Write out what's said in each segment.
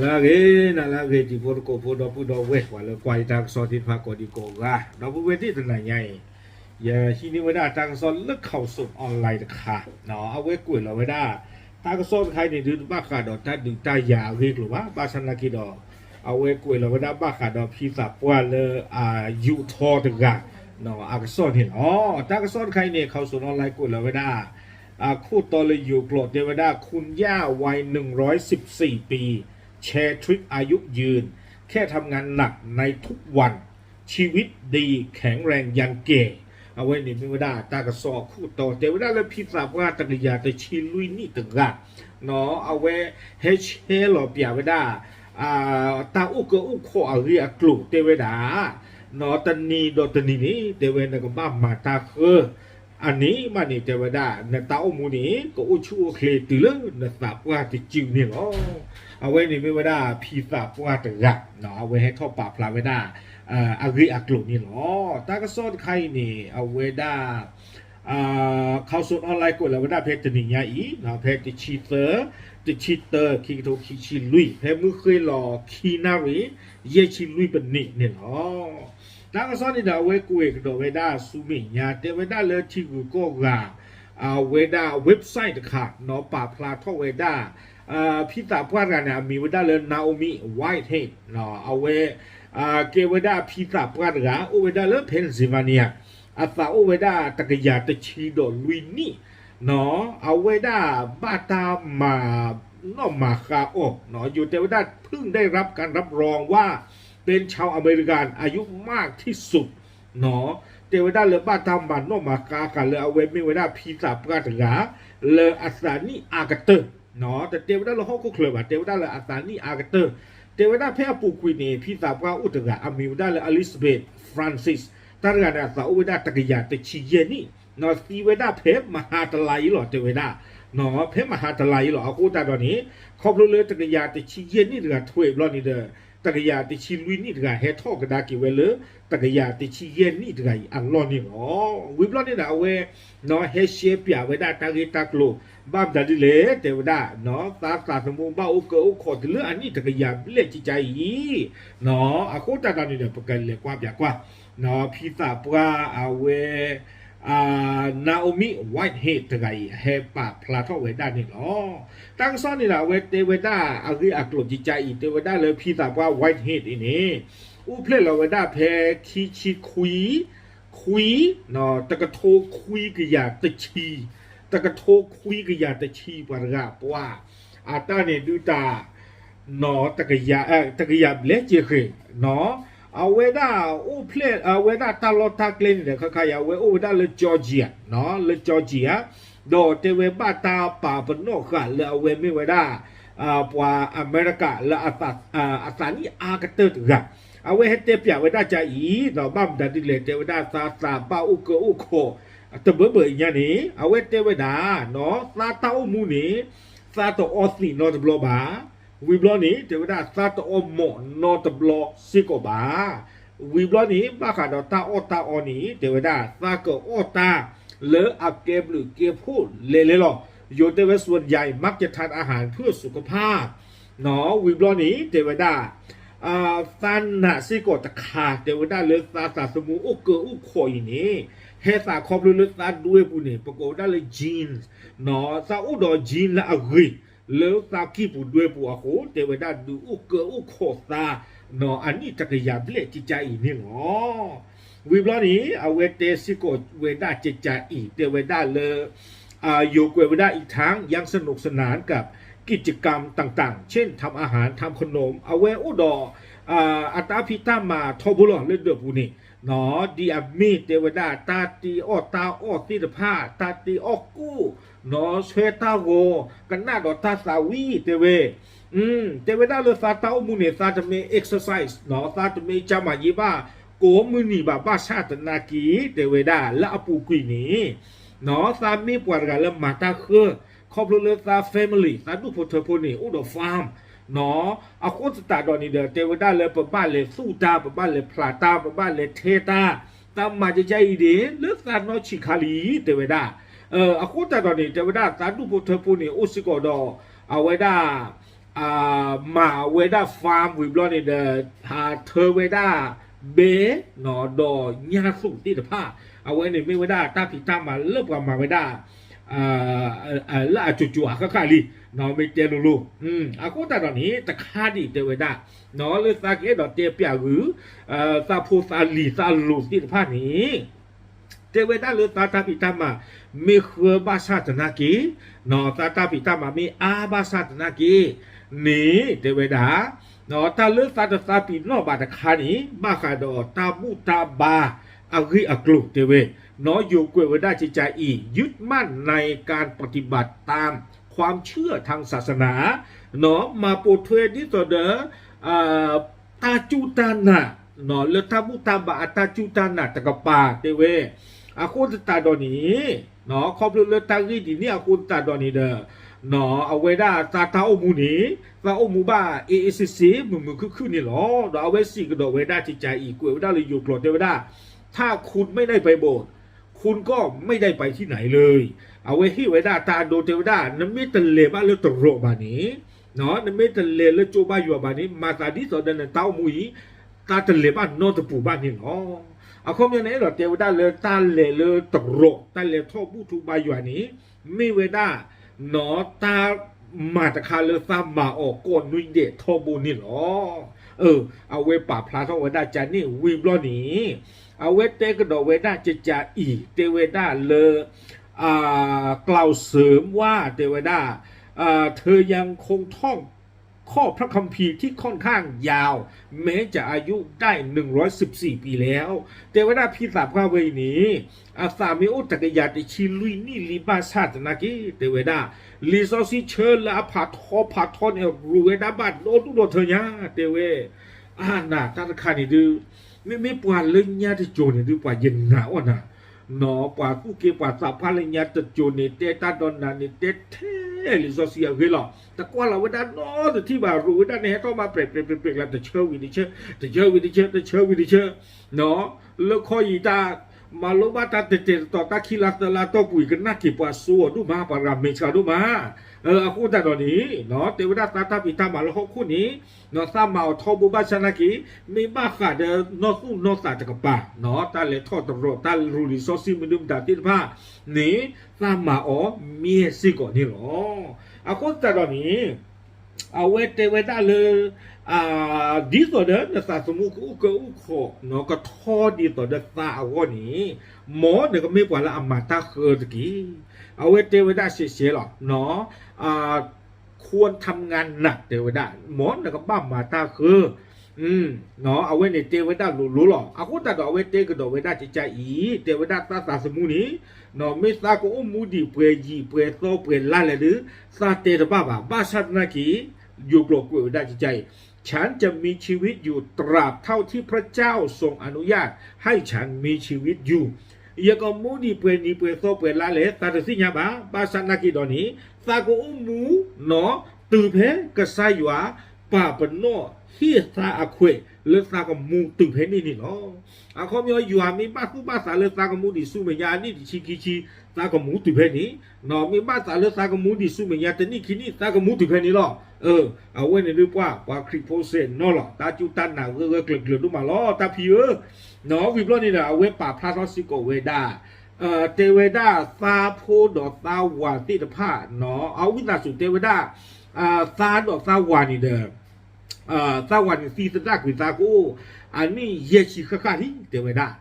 ဂ့ၤ နၤလၢအဂ့ၤ တံၤဖိသကိးဖိ ဒီပုၢ်ဒီဝဲၢ် ပှၤလၢကွၢ်ယတၢ်ကစီၣ်သ့ၣ်တဖၣ်ကိးဒံကိးဂၤ ဒီပုၢ်ဝဲၢ်သ့ၣ် တနၤညါအံၤ ယဟံးန့ၢ်ဝဲဒၣ်တၢ်ကစီၣ်လၢ Khaosod Online တခါ, အဝဲကွဲးလီၤဝဲဒၣ် တၢ်ကစီၣ်တခါအံၤန့ၣ် ဒုးတဘၣ်ဃးဒီးတၢ်ဒုးတၢ်ယၤအဂ့ၢ်အကျိၤဘၣ်, ဘၣ်ဆၣ်နာ်က့ဒီး အဝဲကွဲးလီၤဝဲဒၣ်ဘၣ်ဃးဒီးဖံသးပှၢ်လၢ ယူးထီတဂၤ အကစီၣ်န့ၣ်လီၤ. တၢ်ကစီၣ်တခါအံၤန့ၣ် Khaosod Online ကွဲးလီၤဝဲဒၣ် အခိၣ်တီလၢယိၤကျိာ်တဲဝဲဒၣ် คุณย่าวัยหนึ่งร้อยสิบสี่ปี แชร์ทริคอายุยืน แค่ทำงานหนักในทุกวัน ชีวิตดีแข็งแรงยันแก่ အဝဲန့ၣ်မ့ၢ်ဝဲဒၣ်တၢ်ကစီၣ်အခိၣ်တီ တဲဝဲဒၣ်လၢဖံသးပှၢ်တကယၤတဆံလွံၢ်နံၣ်တဂၤ အဝဲဟဲဆဲးလီၤပၠးဝဲဒၣ် တၢ်အိၣ်ကၢအိၣ်ခိးအဂ့ၢ်အကျိၤတဲဝဲဒၣ် တနံၤဒီးတနံၤန့ၣ် တဲဝဲနကဘၣ်မၤတၢ်ဃၢ အန့ၣ်မးန့ၣ် တဲဝဲဒၣ် နတၢ်အိၣ်မူန့ၣ် ကအိၣ်ဆူၣ်အိၣ်ချ့တုၤလၢနသးပှၢ်တစုန့ၣ်လီၤ. အဝဲန့ၣ်မ့ၢ်ဝဲဒၣ်ဖံသးပှၢ်တဂၤ အဝဲဟဲထီၣ်ပာ်ဖျါဝဲဒၣ် အဂ့ၢ်အကျိၤန့ၣ်လီၤ. တၢ်ကစီၣ်တခါအံၤန့ၣ် အဝဲဒၣ် Khaosod Online ကွဲးလီၤဝဲဒၣ်ဖဲတနံၤညါအံၤ ဖဲတဆံသၢ တဆံတၢ ခံကထိခံဆံလွံၢ် ဖဲမုၢ်ဃ့ၢ်လီၤခံနၣ်ရံၣ် ယဲၢ်ဆံလွံၢ်ပနံးန့ၣ်လီၤ. တၢ်ကစီၣ်န့ၣ်ဒီး အဝဲကွဲးကဒီးဝဲဒၣ်ဆူမဲာ်ညါ တဲဝဲဒၣ်လၢထံဂုၤကီၢ်ဂၤ အဝဲဒၣ် website တခါ ပာ်ဖျါထီၣ်ဝဲဒၣ် ဖံသးပှၢ်တဂၤန့ၣ် အမံၤဝဲဒၣ်လၢ Naomi Whitehead အဝဲ ကဲဝဲဒၣ်ဖံသးပှၢ်တဂၤ အိၣ်ဝဲဒၣ်လၢ Pennsylvania အသးအိၣ်ဝဲဒၣ်တကယၤတဆံဒီးလွံၢ်နံၣ် အဝဲဒၣ်ဘၣ်တၢ်မၤနီၣ်မၤဃါအီၤ ယိၤတဲဝဲဒၣ် เพิ่งได้รับการรับรองว่าเป็นชาวอเมริกันอายุมากที่สุด တဲဝဲဒၣ်လၢဘၣ်တၢ်မၤနီၣ်မၤဃါဃာ်လၢအဝဲမ့ၢ်ဝဲဒၣ်ဖံသးပှၢ်တဂၤ လၢအသးနံၣ်အါကတၢၢ် တတဲဝဲဒၣ်လၢဟီၣ်ခိၣ်ချၢဘၣ် တဲဝဲဒၣ်လၢအသးနံၣ်အါကတၢၢ် တဲဝဲဒၣ်ဖဲအပူၤကွံာ်န့ၣ် ဖံသးပှၢ်အိၣ်တဂၤ အမံၤဝဲဒၣ်လၢ Elizabeth Francis တၢ်တဂၤန့ၣ် အသးအိၣ်ဝဲဒၣ်တကယၤတဆံယဲၢ်နံၣ် သံဝဲဒၣ်ဖဲမဟါတလါအံၤလီၤ တဲဝဲဒၣ် ဖဲမဟါတလါအံၤလီၤ အဃိသတးဒီးန့ၣ် ခီဖျိလၢတကယၤတဆံယဲၢ်နံၣ်တဂၤထွဲဘျီန့ၣ်ဒီး တကယၤတဆံလွံၢ်နံၣ်တဂၤ ဟဲထီၣ်ကဒါက့ၤဝဲလၢ တကယၤတဆံယဲၢ်နံၣ်တဂၤအံၤအလီၢ်န့ၣ်လီၤ. ဝံၤဘျီန့ၣ်ဒီး အဝဲ ဟဲရှဲပၠးဝဲဒၣ်တၢ်ဂ့ၢ်တၢ်ကျိၤ ဘၣ်မတၤဒ်လဲၣ် တဲဝဲဒၣ် သးသးသမူဘၣ်အိၣ်ကၢအိၣ်ခိးတုၤလၢအနံၣ်တကယၤဘျဲၣ်ကကါအံၤ အဃိသတးဒီးန့ၣ်ဒီး ပကလဲၤကွၢ်ပၠးကွၢ် ဖံသးပှၢ်အဝဲ Naomi Whitehead တဂၤအံၤ ဟဲပာ်ဖျါထီၣ်ဝဲဒၣ်န့ၣ်လီၤ. တၢ်ကစီၣ်န့ၣ်ဒီး အဝဲတဲဝဲဒၣ်အဂ့ၢ်အကျိၤကကါအံၤ တဲဝဲဒၣ်လၢဖံသးပှၢ် Whitehead အံၤန့ၣ် အိၣ်ဖျဲၣ်လီၤဝဲဒၣ်ဖဲခံဆံခွံ ခွံ တကထိခွံကယၤတဆံ တကထိခွံကယၤတဆံ ပှၤတဂၤပှၤ အတၢ်န့ၣ်ဒုးတၢ် တကယၤဘျဲၣ်က့ၤဃ့ၢ် အဝဲဒၣ်အိၣ်ဖျဲၣ် အဝဲဒၣ်တၢ်လီၢ်တၢ်ကျဲန့ၣ်ဒီး ခါခါအံၤ အဝဲအိၣ်ဝဲဒၣ်လၢ Georgia လၢ Georgia ဒီးတဲဝဲဘၣ်တၢ်ပာ်ပနီၣ်ဃာ်လၢအဝဲမ့ၢ်ဝဲဒၣ် ပှၤအမဲရကၤလၢ အသးနံၣ်အါကတၢၢ်တဂၤ အဝဲဟဲတဲပၠးဝဲဒၣ်ကါအံၤ ဘၣ်မတၤဒ်လဲၣ် တဲဝဲဒၣ်သးသးဘၣ်အိၣ်ကၢအိၣ်ခိး တဘၢဘၢအံၤညါန့ၣ် အဝဲတဲဝဲဒၣ် သးတၢ်အိၣ်မူန့ၣ် သးတအီသံးနီတဘျီဘၣ် ဝံၤဘျီန့ၣ် တဲဝဲဒၣ်သးတအီမိးနီတဘျီစ့ၢ်ကီးဘၣ်. ဝံၤဘျီန့ၣ် ဘၣ်ဃးဒီးတၢ်အီၣ်တၢ်အီန့ၣ် တဲဝဲဒၣ် သးကအီၣ်တၢ်လၢအကဲဘျုးကဲဖှိၣ်လဲၤလဲၤလီၤ. ယိၤတဲဝဲ ส่วนใหญ่มักจะทานอาหารเพื่อสุขภาพ ဝံၤဘျီန့ၣ် တဲဝဲဒၣ် သးနာ်စ့ၢ်ကီးတခါ တဲဝဲဒၣ်လၢသးသးသမူအိၣ်ကၢအိၣ်ခိးအံၤန့ၣ် ဟဲသးခီဖျိလၢသးဒွဲပူၤန့ၣ် ပကိးဝဲဒၣ်လၢ genes သးအိၣ်ဒီး gene လၢအဂ့ၤ လၢသးကံၢ်ပူၤဒွဲပူၤအဃိ တဲဝဲဒၣ်ဒုးအိၣ်ကၢအိၣ်ခိးသး အနံၣ်တကယၤဘျဲၣ်ကကါအံၤန့ၣ်လီၤ. ဝံၤဘျီန့ၣ် အဝဲတဲစ့ၢ်ကီးဝဲဒၣ်ကကါအံၤ တဲဝဲဒၣ်လၢ ယိၤကွဲးဝဲဒၣ် อีกทั้งยังสนุกสนานกับกิจกรรมต่างๆ เช่นทำอาหาร ทำขนม အဝဲအိၣ်ဒီး အတၢ်ဖံးတၢ်မၤထီဘိလီၤလၢဒၢးပူၤန့ၣ် ဒ်အမ့ၢ်တဲဝဲဒၣ် တၢ်တ့အီၣ်တၢ်အီၣ်သ့ၣ်တဖၣ် တၢ်တ့အီၣ်ကိၣ် နီၢ်ဆွဲတၢ်ဂီၤ ကနၣ်ဒီးတၢ်သးဝံၣ်တဲဝဲ တဲဝဲဒၣ်လၢသးတၢ်အိၣ်မူန့ၣ် သးတမ့ၢ် exercise သးတမ့ၢ်ကၢမၤယ့ဘၣ် ကိးမုၢ်နံၤဘၣ် ဘၣ်ဆၣ်သနာ်က့ တဲဝဲဒၣ်လၢအပူၤကွံာ်န့ၣ် သးမ့ၢ်ပှၤတဂၤလၢမၤတၢ်ဃၢ ခီဖျိလၢသး family သးဒူၣ်ဖိထၢဖိန့ၣ် အိၣ်ဒီး farm အဃိသတးဒီးန့ၣ်ဒီး တဲဝဲဒၣ်လၢပဘၣ်လဲၤသူၣ်တၢ် ပဘၣ်လဲၤဖျးတၢ် ပဘၣ်လဲၤထဲတၢ် တၢ်မၤကကါအံၤန့ၣ် လၢသးနီၢ်ဆံးခါလံ တဲဝဲဒၣ် အဃိသတးဒီးန့ၣ် တဲဝဲဒၣ်သးဒူၣ်ဖိထၢဖိန့ၣ် အိၣ်စ့ၢ်ကီးဒီး အဝဲဒၣ် မၤဝဲဒၣ် farm ဝံၤဘျီန့ၣ်ဒီး ဟးထၢဝဲဒၣ် ဘဲ ဒီးညၣ်သူးသ့ၣ်တဖၣ်, အဝဲန့ၣ်မ့ၢ်ဝဲဒၣ်တၢ်ဖံးတၢ်မၤလၢပှၤမၤဝဲဒၣ် လၢအစိၤစိၤအဃၣ်ဃၣ်လံ, မ့ၢ်တဲလိၤလိၤ, အဃိသတးဒီးန့ၣ် တခါဒံးတဲဝဲဒၣ် လၢသးကအဲၣ်ဒိးတဲပျးဂုာ် သးဖိသးလံၤသးလိၤသ့ၣ်တဖၣ်န့ၣ် တဲဝဲဒၣ်လၢသးတၢ်ဖံးတၢ်မၤ မ့ၢ်ဃၢဘၣ်ဆၣ်သနာ်က့, သးတၢ်ဖံးတၢ်မၤမ့ၢ်အါဘၣ်ဆၣ်သနာ်က့န့ၣ် တဲဝဲဒၣ် တၢ်လၢသးတသးပ့ၤနီၣ်ဘၣ်တခါန့ၣ် ဘၣ်ဃးဒီးတၢ်ဘူၣ်တၢ်ဘါအဂ့ၢ်အကျိၤတဲဝဲ, ယိၤကွဲးဝဲဒၣ်ကကၤအံၤ ยึดมั่นในการปฏิบัติตามความเชื่อทางศาสนา မၤပိာ်ထွဲဒ်သိးဒီး တၢ်စူၢ်တၢ်နာ် လၢတၢ်ဘူၣ်တၢ်ဘါအတၢ်စူၢ်တၢ်နာ်တကပၤတဲဝဲ, အဃိသတးဒီးန့ၣ် ခီဖျိလၢတၢ်ဂ့ၢ်ဒ်န့ၣ်အဃိသတးဒီးန့ၣ်ဒီး အဝဲဒၣ်သးတၢ်အိၣ်မူန့ၣ် သးအိၣ်မူဘၣ် အေးအေးဆေးဆေး မုာ်မုာ်ခုၣ်ခုၣ်န့ၣ်လီၤ. ဒီးအဝဲစံးကဒီးဝဲဒၣ်ကကၤအံၤ ကွဲးဝဲဒၣ်လၢယိၤကျိာ်တဲဝဲဒၣ် ถ้าคุณไม่ได้ไปโบสถ์ คุณก็ไม่ได้ไปที่ไหนเลย အဝဲဟ့ၣ်ဝဲဒၣ်တၢ်အဒိတဲဝဲဒၣ် နမ့ၢ်တလဲၤဘၣ်လၢတရီးဘၣ်န့ၣ် နမ့ၢ်တလဲၤလၢကၠိဘါယွၤဘၣ်န့ၣ် မၤသးဒ်သိးဒီးနတၢ်အိၣ်မူအံၤ တၢ်တလဲၤဘၣ်နီတပူၤဘၣ်န့ၣ်လီၤ. အခီပညီန့ၣ် အဲၣ်ဒိးတဲဝဲဒၣ်လၢတၢ်လဲၤလၢတရီး တၢ်လဲၤထီၣ်ဘူၣ်ထီၣ်ဘါယွၤန့ၣ် မ့ၢ်ဝဲဒၣ် တၢ်မၤတခါလၢသးမၤအီၤကိးနွံဒဲးထီဘိန့ၣ်လီၤ. အဝဲပာ်ဖျါထီၣ်ဝဲဒၣ်ကန့ၣ်ဝံၤဘျီန့ၣ် အဝဲတဲကဒီးဝဲဒၣ်ကကၤအံၤ တဲဝဲဒၣ်လၢ กล่าวเสริมว่า တဲဝဲဒၣ် เธอยังคงท่องข้อพระคัมภีร์ที่ค่อนข้างยาว แม้จะอายุได้ หนึ่งร้อยสิบสี่ ปีแล้ว တဲဝဲဒၣ်ဖံသးပှၢ်ဝဲအံၤန့ၣ် အသးမ့ၢ်အိၣ်တကယၤတဆံလွံၢ်နံၣ်လံဘၣ်ဆၣ်သနာ်က့ တဲဝဲဒၣ် လံာ်စီဆှံဆၢလၢအဖးထီဖးထီန့ၣ် ရူးဝဲဒၣ်ဘၣ်ဒီဒူၣ်ဒီထၢညါ တဲဝဲ အါနၤတၢ်တခါန့ၣ်ဒုး မ့မ့ၢ်ပှၤလၢညါတစိၤန့ၣ်ဒုး ပှၤယနာ်အီၣ်နၤ ပှၤသူၣ်က့ပှၤသးပှၢ်လၢညါတစိၤန့ၣ် တဲတၢ်ဒီးနၤန့ၣ် တဲထဲလံာ်စီဆှံအဂ့ၢ်လီၤ. တကွၢ်လီၤဝဲဒၣ်နီတထံၣ်ဘၣ် ရူးဝဲဒၣ်န့ၣ် ဟဲထီၣ်မး ပြဲးပြဲးပြဲးပြဲးလၢ တဆၢဝံၤတဆၢ တဆၢဝံၤတဆၢ တဆၢဝံၤတဆၢ လၢခီယံာ်တၢ် မၤလိဘၣ်တၢ်တဲာ်တဲာ်တီတီ တၢ်ခံလါသၢလါတီၢ်ပူၤ ကနၣ်က့ၤပှၤစိအီၤဒိၣ်မး ပှၤရၤမဲာ်ဆှးဒိၣ်မး အဃိသတးဒီးန့ၣ် တဲဝဲဒၣ်သးတၢ်ဖံးတၢ်မၤလၢဟီၣ်ခိၣ်န့ၣ် သးမၤအီၤထီဘိဘၣ်ဆၣ်သနာ်က့ မ့ၢ်ဘၣ်ဃးဒီးနီၢ်သူၣ်နီၢ်သးတကပၤ တၢ်လဲၤထီၣ်တရီး တၢ်ရူးလံာ်စီဆှံမနုၤမတၤသ့ၣ်တဖၣ်န့ၣ် သးမၤအီၤမ့ၢ်စ့ၢ်ကီးန့ၣ်လီၤ. အဃိသတးဒီးန့ၣ် အဝဲတဲဝဲဒၣ်လၢ ဒ်သိးဒီးနသးသမူကအိၣ်ကၢအိၣ်ခိး ကထီဒ်သိးဒီးသးအဂီၢ်န့ၣ် မ်နကမ့ၢ်ပှၤလၢအမၤတၢ်ဃၢတက့ၢ်. အဝဲတဲဝဲဒၣ်ရှဲရှဲလီၤ ควรทำงานหนัก တဲဝဲဒၣ် မ်နကဘၣ်မၤတၢ်ဃၢ အဝဲန့ၣ်တဲဝဲဒၣ်လိၤလိၤလီၤ. အဃိသတးဒီးအဝဲတဲကဒီးဝဲဒၣ်ကကါအံၤ တဲဝဲဒၣ်သးသးသမူန့ၣ် မ့ၢ်သးကအိၣ်မူဒံးပှဲၤယံာ်ပှဲၤသီပှဲၤလါလဲၣ်ဒီး သးတဲတဘၣ်ဘၣ်. ဘၣ်ဆၣ်သနာ်က့ ယိၤကျိာ်ကွဲးဝဲဒၣ်ကကါအံၤ ฉันจะมีชีวิตอยู่ตราบเท่าที่พระเจ้าทรงอนุญาตให้ฉันมีชีวิตอยู่ ယကမူဒံးပှဲၤနံၤပှဲၤသီပှဲၤလါလဲၣ် သးတသ့ၣ်ညါဘၣ်. ဘၣ်ဆၣ်သနာ်က့ဒီးန့ၣ် သးကအိၣ်မူ တုၤဖဲကစၢ်ယွၤ ပာ်ပနီၣ်ဟ့ၣ်သးအခွဲးလၢသးကမူတုၤဖဲန့ၣ်န့ၣ်လီၤ. အခီပညီ ယွၤမ့ၢ်ဘၣ်သူၣ်ဘၣ်သးလၢသးကမူဒံးဆူမဲာ်ညါအနံၣ်တဆံခံဆံ သးကမူတုၤဖဲန့ၣ်, မ့ၢ်ဘၣ်သးလၢသးကမူဒံးဆူမဲာ်ညါတနံၣ်ခံနံၣ် သးကမူတုၤဖဲန့ၣ်လီၤ. အဝဲန့ၣ်ဒုးပှၤ ပှၤခရံာ်ဖိစဲးနီၤလီၤ တၢ်စူၢ်တၢ်နာ်ဂၢၢ်ဂၢၢ်ကျၢၤကျၢၤဒိၣ်မးလီၤ တၢ်ဖံဧၢ. ဝံၤဘျီန့ၣ်ဒီး အဝဲပာ်ဖျါထီၣ်စ့ၢ်ကီးဝဲဒၣ် တဲဝဲဒၣ်သးဖိဒီးသးဝၤသ့ၣ်တဖၣ် အဝံသးစူၤတဲဝဲဒၣ် သးဒီးသးဝၤန့ၣ်ဒီး သးဝၤန့ၣ်သံသဒၣ်ကွံာ်သးကအိၣ် အနံၣ်ယဲၢ်ဆံဃၣ်ဃၣ်လံ တဲဝဲဒၣ်.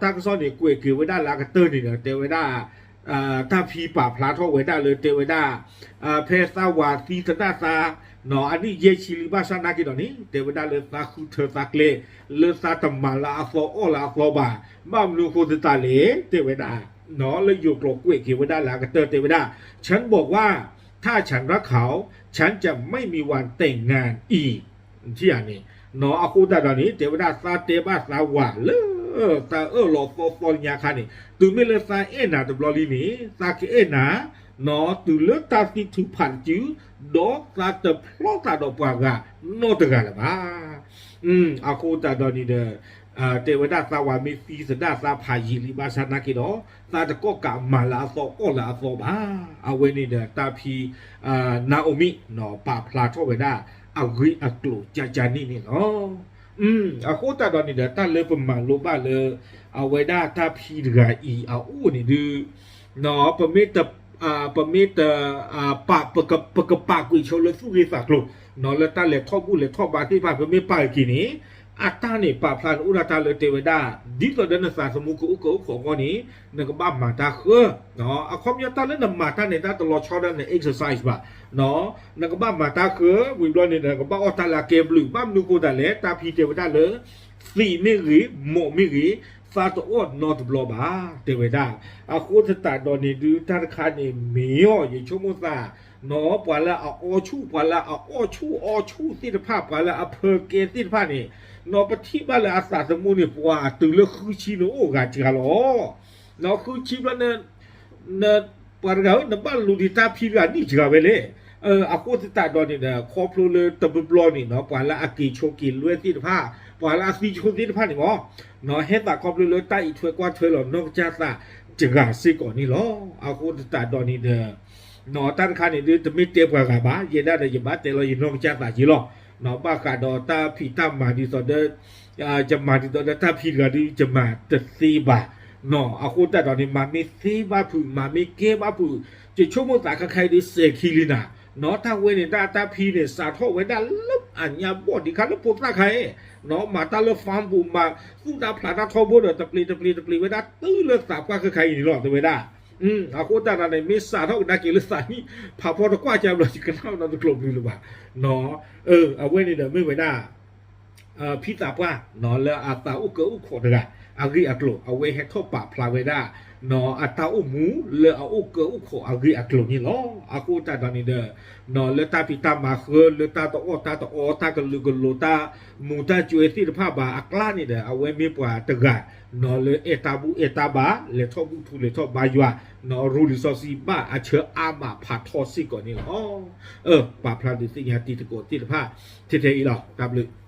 တၢ်ကစီၣ်န့ၣ်ကွဲးက့ၤဝဲဒၣ်လၢအကတၢၢ်န့ၣ်ဒီး တဲဝဲဒၣ် တၢ်ဖံပာ်ဖျါထီၣ်ဝဲဒၣ်လၢတဲဝဲဒၣ် ဖဲသးဝၤသံသဒၣ်သး အနံၣ်ယဲၢ်ဆံလံဘၣ်ဆၣ်သနာ်က့ဒီးန့ၣ် တဲဝဲဒၣ်လၢသးဃုထၢသးကျဲ လၢသးတမၤလၢအသီအီၣ်လၢအသီဘၣ်. ဘၣ်မနုၤအဃိသတးလဲၣ် တဲဝဲဒၣ် လၢယိၤကျိာ်ကွဲးက့ၤဝဲဒၣ်လၢအကတၢၢ်တဲဝဲဒၣ် ฉันบอกว่า ถ้าฉันรักเขา ฉันจะไม่มีวันแต่งงานอีก ထံၣ်ဧါန့ၣ်, အဃိသတးဒီးန့ၣ် တဲဝဲဒၣ်သးတဲဘၣ်သးဝၤလၢ သးအၢၣ်လီၤသီသီညါခါန့ၣ် တုၤမ့ၢ်လၢသးအဲၣ်နၤတဘျီလံန့ၣ် သးကအဲၣ်နၤ တုၤလၢတၢ်သံထုးဖးတစု ဒီးသးတဖျီသးဒီးပှၤဂၤနီတဂၤလၢၤဘၣ်. အဃိသတးဒီးန့ၣ်ဒီး တဲဝဲဒၣ်သးဝၤမ့ၢ်သံသဒၣ်သးဖးယံာ်လံဘၣ်ဆၣ်နာ်က့ဒီး သးတကီၢ်ကးမၤလၢအသီအီၣ်လၢအသီဘၣ်. အဝဲန့ၣ်ဒီးတၢ်ဖံ နၤအိမံၣ် ပာ်ဖျါထီၣ်ဝဲဒၣ် အဂ့ၢ်အကျိၤကကန့ၣ်န့ၣ်လီၤ. အဃိသတးဒီးန့ၣ်ဒီး တၢ်လၢပမၤလိဘၣ်လၢ အဝဲဒၣ်တၢ်ဖံတဂၤအံၤအအိၣ်န့ၣ်ဒုး ပမ့ၢ်တ ပမ့ၢ်တ ပ ပကပာ်ကွံာ်ဆိလၢသူၣ်ဂ့ၤသးကျိၤ လၢတၢ်လဲၤထီၣ်ဘူၣ်လဲၤထီၣ်ဘါသ့ၣ်တဖၣ် ပမ့ၢ်ပာ်က့ၤန့ၣ် အတၢ်န့ၣ်ပာ်ဖျါန့ၣ်အိၣ်ဒၣ်တၢ်လၢတဲဝဲဒၣ် ဒ်သိးဒီးနသးသမူကအိၣ်ကၢအိၣ်ခိးအဂီၢ်န့ၣ် နကဘၣ်မၤတၢ်ဃၢ အခီပညီတၢ်လၢနမၤတၢ်န့ၣ် တၢ်တလီၤဆီဒၣ်န exercise ဘၣ်. နကဘၣ်မၤတၢ်ဃၢ ဝံၤဘျီန့ၣ်ဒီး ကဘၣ်အီၣ်တၢ်လၢအကဲဘျုး ဘၣ်မနုၤဃိသတးလဲၣ် တၢ်ဖံတဲဝဲဒၣ်လၢ သံးမ့ၢ်ဂ့ၤ မိးမ့ၢ်ဂ့ၤ သးတအီၣ်နီတဘျီဘၣ် တဲဝဲဒၣ်. အဃိသတးဒီးန့ၣ်ဒုး တၢ်တခါန့ၣ် မ့ၢ်အီၤ ယဆိကမိၣ်သး နီၢ် ပှၤလၢအအီဆူၣ် ပှၤလၢအအီၣ်ဆူၣ်အီဆူၣ်သ့ၣ်တဖၣ် ပှၤလၢအဖၢကဲသ့ၣ်တဖၣ်န့ၣ် နီၢ် ပထံၣ်ဘၣ်လၢအသးသမူန့ၣ် ပှၤတုၤလၢဃုဆံန့ၣ်အိၣ်ဂၤစှၤလီၤ. နီၢ် ဃုဆံဘျီန့ၣ် ပှၤတဂၤဧၢ နဘၣ်လူၤဒံးတၢ်ဖံတဂၤန့ၣ်စှၤဝဲလဲၣ်. အဃိသတးဒီးန့ၣ်ဒီး ခီဖျိလၢတဘျီဘျီန့ၣ်နီၢ် ပှၤလၢအက့ၤဆိးက့ၤလွဲသ့ၣ်တဖၣ် ပှၤလၢအသံဆိသ့ၣ်တဖၣ်န့ၣ်မ့ၢ် နီၢ် ဟဲသးခီဖျိလၢတၢ်အံးထွဲကွၢ်ထွဲလီၤနီၢ်ကစၢ်သးတဂၤစ့ၢ်ကီးန့ၣ်လီၤ. အဃိသတးဒီးန့ၣ်ဒီး နီၢ် တၢ်တခါန့ၣ်ဒုး တမ့ၢ်တဲပှၤဂၤဘၣ် ယဲဒၣ်ဒီးယဘၣ်တဲလီၤယနီၢ်ကစၢ်သးက့လီၤ. နီၢ် ဘၣ်ဃးဒီးတၢ်ဖံးတၢ်မၤဒ်သိးဒီး ယမၤဒ်သိးဒီးတၢ်ဖံးတဂၤဒုး ယမၤတသ့ဘၣ်. နီၢ် အဃိသတးဒီးန့ၣ် မၤမ့ၢ်သ့ဘၣ်ဖုး မၤမ့ၢ်ကဲဘၣ်ဖုး ယဆိကမိၣ်သးခဲခါအံၤဒုးစဲးခံလံနၤ. နီၢ် တၢ်ဝဲန့ၣ် တၢ်တၢ်ဖံးန့ၣ် စးထီၣ်ဝဲဒၣ်လၢအညါဘီၣ်ဒံးခါလၢဖိသၣ်ခါအံၤ နီၢ် မၤတၢ်လၢ farm ပူၤ မၤသူၣ်တၢ်ဖျးတၢ်ထီဘိဒီး တပျ့ၤတပျ့ၤတပျ့ၤဝဲဒၣ်တုၤလၢသးပှၢ်ခဲခါအံၤန့ၣ်လီၤ တဲဝဲဒၣ်. အဃိသတးဒီးန့ၣ် မ့ၢ်စးထီၣ်ကဒါက့ၤလၢသးနံၣ်ဖးဖီတကွၢ်ကဘျီ ယကနၣ်နီတကျိၤပျုၤလၢၤဘၣ်. အဝဲန့ၣ်ဒီးမ့ၢ်ဝဲဒၣ် ဖံသးပှၢ် လၢအသးအိၣ်ကၢအိၣ်ခိးတဂၤ အဂ့ၢ်အကျိၤ အဝဲဟဲထီၣ်ပာ်ဖျါဝဲဒၣ် အတၢ်အိၣ်မူလၢအအိၣ်ကၢအိၣ်ခိးအဂ့ၢ်အကျိၤန့ၣ်လီၤ. အဃိသတးဒီးန့ၣ်ဒီး လၢတၢ်ဖံးတၢ်မၤဃၢ လၢတၢ်တအီၣ်တၢ်တအီ တၢ်ကလုာ်ကလိၤ တၢ်မူၤတၢ်ကွဲသ့ၣ်တဖၣ်ဘၣ်အကျါန့ၣ်ဒီး အဝဲမ့ၢ်ပှၤတဂၤ လၢအဲၣ်တၢ်ဘူၣ်အဲၣ်တၢ်ဘါ လဲၤထီၣ်ဘူၣ်ထူလဲၤထီၣ်ဘါယွၤ ရူလံာ်စီဆှံဘၣ်အဆၢအါမးဖးထီစ့ၢ်ကီးန့ၣ်လီၤ. ပာ်ဖျါဒုးသ့ၣ်ညါတံၤသကိးသ့ၣ်တဖၣ် ထဲထဲအံၤလီၤ. တၢ်ဘျုး